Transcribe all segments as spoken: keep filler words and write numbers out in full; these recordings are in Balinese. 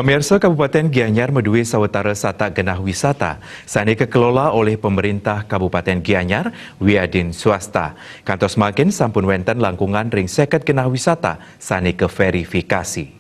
Pemirsa, Kabupaten Gianyar madué sawetara satak genah wisata sané kakelola olih pemerintah Kabupaten Gianyar wiadin swasta. Kantos mangkin sampun wénten langkungan ring seket genah wisata sané kavérifikasi.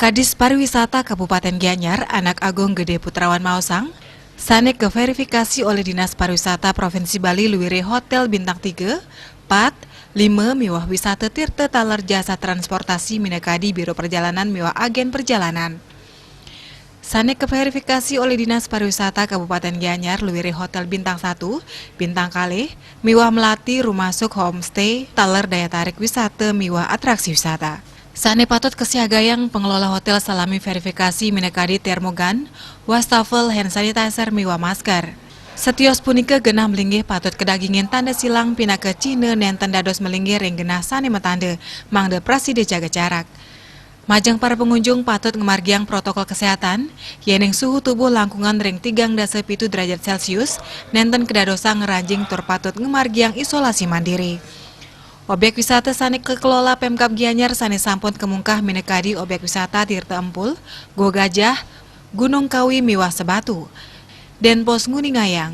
Kadis Pariwisata Kabupaten Gianyar, Anak Agung Gede Putrawan maosang, sané kavérifikasi olih Dinas Pariwisata Provinsi Bali luiré hotél bintang tiga, pat, lima miwah wisata tirta taler jasa transportasi minakadi Biro Perjalanan miwah agén perjalanan. Sané kavérifikasi olih Dinas Pariwisata Kabupaten Gianyar luiré hotél bintang satu, bintang kalih, miwah melati rumasuk homestay, taler daya tarik wisata miwah atraksi wisata. Sané patut kasiagayang pengelola hotél salami vérifikasi minakadi termogan, wastafel, hand sanitizer miwah masker. Satios punika genah malinggih patut kadagingin tanda silang pinaka cihna nénten dados malinggih ring genah sané matanda mangda prasida jaga jarak. Majeng para pengunjung patut ngamargiang protokol kesehatan, yéning suhu tubuh langkungan ring tigang dasa pitu derajat Celcius, nénten kadadosang ngranjing tur patut ngamargiang isolasi mandiri. Objek wisata sané kakelola Pemkab Gianyar sané sampun kamungkah minakadi objek wisata Tirta Empul, Gua Gajah, Gunung Kawi miwah Sebatu. Denpos nguningayang,